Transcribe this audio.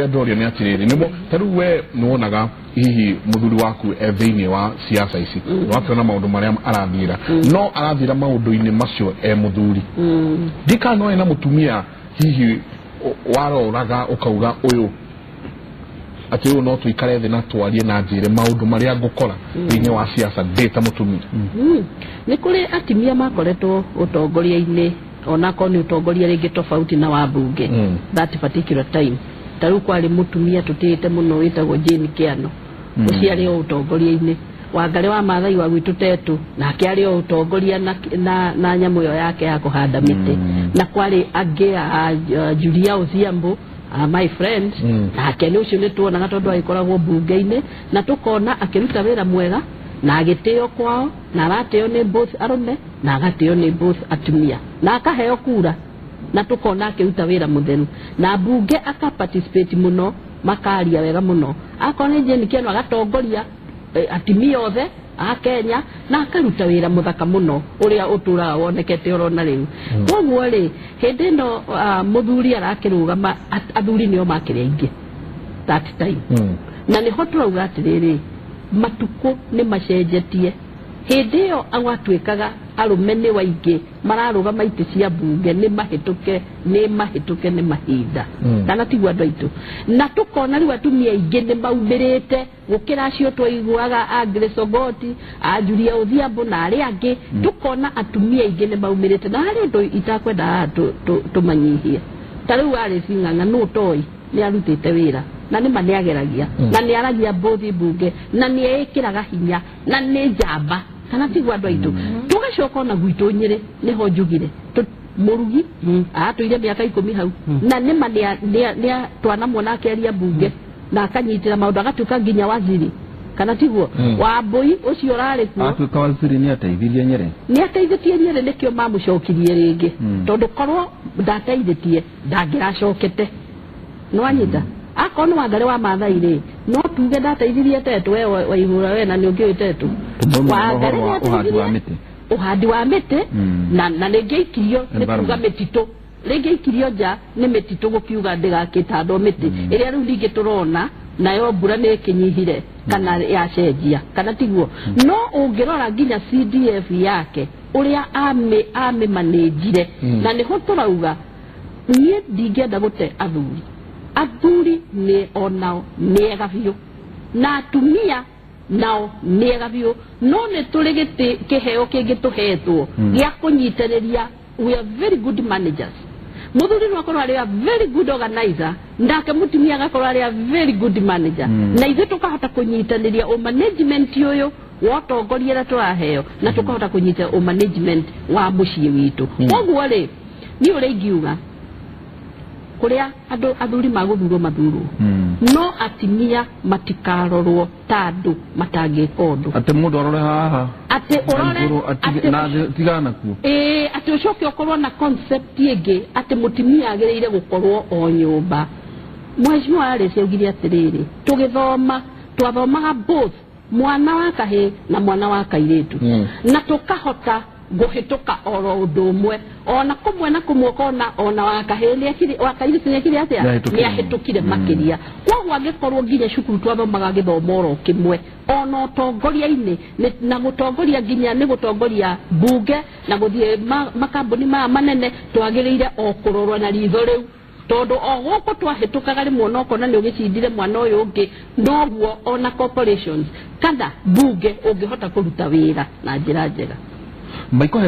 Ndorio nĩ atĩrĩrĩ, nĩmo ta rĩu we nĩwonaga hihi mũthuri waku e thĩinĩ wa siasa ici, nĩwakĩona maũndũ marĩa arathiĩra, no arathiĩra maũndũ-inĩ macio e mũthuri. Ndikana no ena mũtumia hihi waroraga ũkauga ũyũ atĩ ũyũ no tũikare thĩ na twarie na njĩre maũndũ marĩa ngũkora thĩinĩ wa siasa ndĩ ta mũtumia? Nĩ kũrĩ atumia makoretwo ũtongoria-inĩ, onakorwo nĩ ũtongoria rĩngĩ tofauti na wa mbunge. That particular time, ta rĩu kwarĩ mũtumia tũtĩĩte mũno wĩtagwo Jane Kĩano, ũcio arĩ o ũtongoria-inĩ. Wangarĩ wa Maathai wa gwitũ Tetũ nake arĩ o ũtongoria na nyamũ ĩyo yake ya kũhanda mĩtĩ. Na kwarĩ angĩ a Julia Odhiambo, my friend, nake nĩ ũcio nĩ tuonaga tondũ agĩkoragwo mbunge-inĩ na tũkona akĩruta wĩra mwega na agĩtĩo kwao, na aratĩo nĩ both arũme na agatĩo nĩ both atumia na akaheo kura, na tukona akĩruta wĩra mũtheru na mbunge aka participate mũno, makaria wega mũno. Akorwo nĩ Jane Kĩano, agatongoria atumia othe a Kenya na akaruta wĩra mũthaka mũno ũrĩa ũtũraga wonekete orona rĩu. Koguo rĩ, hĩndĩ ĩno mũthuri arakĩrũgama, athuri nĩo makĩrĩ aingĩ that time. Na nĩho tũrauga atĩrĩrĩ, matukũ nĩ macenjetie. Hĩndĩ ĩyo gwatuĩkaga arũme nĩ waingĩ mararũgama itĩ cia mbunge, nĩ mahĩtũke, nĩ mahĩtũke nĩ mahinda. Kana tiguo, andũ aitũ? Na tũkona rĩu atumia aingĩ nĩ maumĩrĩte gũkĩra acio twaiguaga, a Grace Ogoti, a Julia Odhiambo na arĩa angĩ. Tũkona atumia aingĩ nĩ maumĩrĩte, na harĩ ũndũ itakwenda haha tũmanyihie. Ta rĩu Alice Ng'ang'a, nũ ũtoĩ nĩ arutĩte wĩra, na nĩma nĩ ageragia na nĩ aragia mbũthi mbunge na nĩ ĩkĩraga hinya na nĩ njamba. Kana tiguo, andũ aitũ? Tũgacoka ona gwitũ Nyĩrĩ nĩho njugire mũrugi atũire mĩaka 10 hau, na nĩma nĩa twanamuona akĩaria mbunge na akanyitĩra maũndũ, agatuĩka nginya waziri. Kana tiguo? Wambui ũcio ũrarĩ kuo. Atuĩka waziri nĩ ateithirie Nyĩrĩ. Nĩ ateithĩtie Nyĩrĩ, nĩkĩo mamũcokirie rĩngĩ, tondũ korwo ndateithĩtie ndangĩracokete. Nĩwanyita? Akorwo nĩ Wangarĩ wa Maathai rĩ, no tuge ndateithirie Tetũ. We Waihũra, we na nĩ ũngĩũĩ Tetũ. Tũmũrũme Wangarĩ ũhoro wa ũhandi wa nĩateithirie mĩtĩ. Ũhandi wa mĩtĩ. Na rĩngĩ aikirio nĩ kuga Environment. mĩtitũ, rĩngĩ aikirio nja nĩ mĩtitũ, gũkiuga ndĩgakĩtandwo mĩtĩ ĩrĩa rĩu ningĩ tũrona nayo mbura nĩ ĩkĩnyihire kana yacenjia. Kana tiguo? No ũngĩrora nginya CDF yake ũrĩa amĩmanĩnjire, na nĩho tũrauga niĩ ndingĩenda gũte athuri. Athuri nĩ onao nĩ ega biũ na atumia nao nĩ ega biũ, no nĩ tũrĩ gĩtĩ kĩheo kĩngĩ tũhetwo gĩa kũnyitĩrĩria. We are very good managers. Mũthuri no akorwo arĩ a very good organizer, nake mũtumia agakorwo arĩ a very good manager, na ithuĩ tũkahota kũnyitanĩria ũ management ũyũ wa ũtongoria ũrĩa tũraheo, na tũkahota kũnyita ũ management wa mũciĩ witũ. Koguo rĩ, niĩ ũrĩa ingiuga, kũrĩa andũ athuri magũthurwo mathurwo, no atumia matikarorwo ta andũ matangĩka ũndũ. Atĩ mũndũ arore haha atĩ ũrore igũrũ na thĩ, tigana nakuo. Ĩĩ, atĩ ũcoke ũkorwo na concept ĩngĩ atĩ mũtumia agĩrĩire gũkorwo o nyũmba. Mheshimiwa Alice augire atĩrĩrĩ, tũgĩthoma twathomaga both mwana wa kahĩĩ na mwana wa kairĩtu, na tũkahota gũhĩtũka oro ũndũ ũmwe, ona kũmwe na kũmwe ũkona ona wa kahĩĩ nĩekire, wa kairĩtu nĩekire atĩa? Nĩahĩtũkire. Nĩahĩtũkire makĩria. Koguo angĩkorwo nginya cukuru twathomaga gĩthomo oro kĩmwe, ona ũtongoria-inĩ na gũtongoria nginya nĩ gũtongoria mbunge na gũthiĩ makambuni maya manene, twagĩrĩire o kũrorwo na ritho rĩu, tondũ o gũkũ twahĩtũkaga rĩmwe ona ũkona nĩ ũgĩcindire mwana ũyũ ũngĩ, noguo ona corporations kana mbunge ũngĩhota kũruta wĩra na njĩra njega. Maiko hena